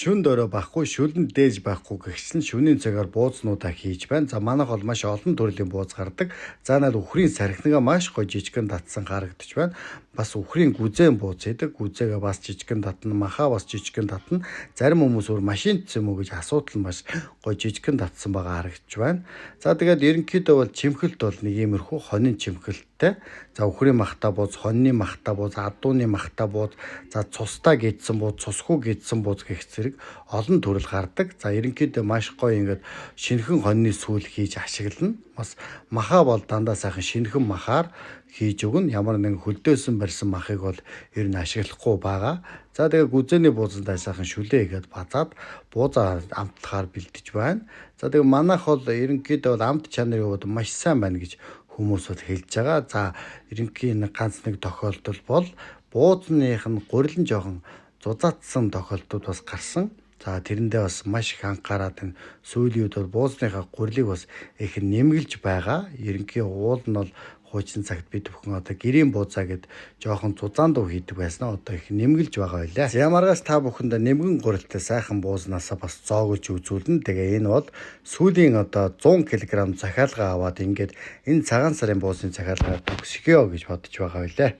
Шүнд орой байхгүй, шүлэн дээж байхгүй гэгчлэн шөнийн цагаар буузнуудаа хийж байна. За, манайх бол маш олон төрлийн бууз гардаг. За, наад үхрийн сархинагаа маш гоё жижигэн татсан харагдаж байна. Бас үхрийн гүзэн бууз хийдэг. Гүзээгээ бас жижигэн татна, махаа бас жижигэн татна. Зарим хүмүүс өөр машин юм уу гэж асуудал нь маш гоё жижигэн татсан байгаа харагдаж байна. За, тэгээд ерөнхийдөө бол чимхэлт бол нэг иймэрхүү хонин чимхэлттэй. За, үхрийн махтай бууз, хонины махтай бууз, адууны махтай бууз, за, цустай гэдсэн бууз, цусгүй гэдсэн бууз гэх зэрэг олон төрөл гардаг. За, ерөнхийдөө маш гоё ингээд шинэхэн хонины сүүл хийж ашиглана. Бас махаа бол дандаа сайхан шинэхэн махаар хийж өгнө. Ямар нэгэн хөлдөөсөн барьсан махыг бол ер нь ашиглахгүй байгаа. За, тэгээ гүзээний буузандаа сайхан шүлээ хийгээд базаад буузаа амтлахаар бэлдэж байна. За, тэгээ манайх бол ерөнхийдөө бол амт чанарын хувьд маш сайн байна гэж хүмүүс бол хэлж байгаа. За, ерөнхий нэг ганц нэг тохиолдол бол буузных нь гурилан жоохон зузаацсан тохиолдлууд бас гарсан. За, тэрэндээ бас маш их анхаарат энэ сүүлийн үед бол буузныхаа гурилыг бас их нэмгэлж байгаа. Ерөнхий уул нь бол хуучин цагт бид бүхэн одоо гэрийн буузаа гэд жоохон зузаан дуу хийдэг байсан. Одоо их нэмгэлж байгаа байлаа. Ямаргаас та бүхэндээ нэмгэн гурилтай сайхан буузнасаа бас зоогож үзүүлнэ. Тэгээ энэ бол сүүлийн одоо 100 кг захиалга аваад ингээд энэ цагаан сарын буузны захиалгаа төгсгөё гэж бодож байгаа байлаа.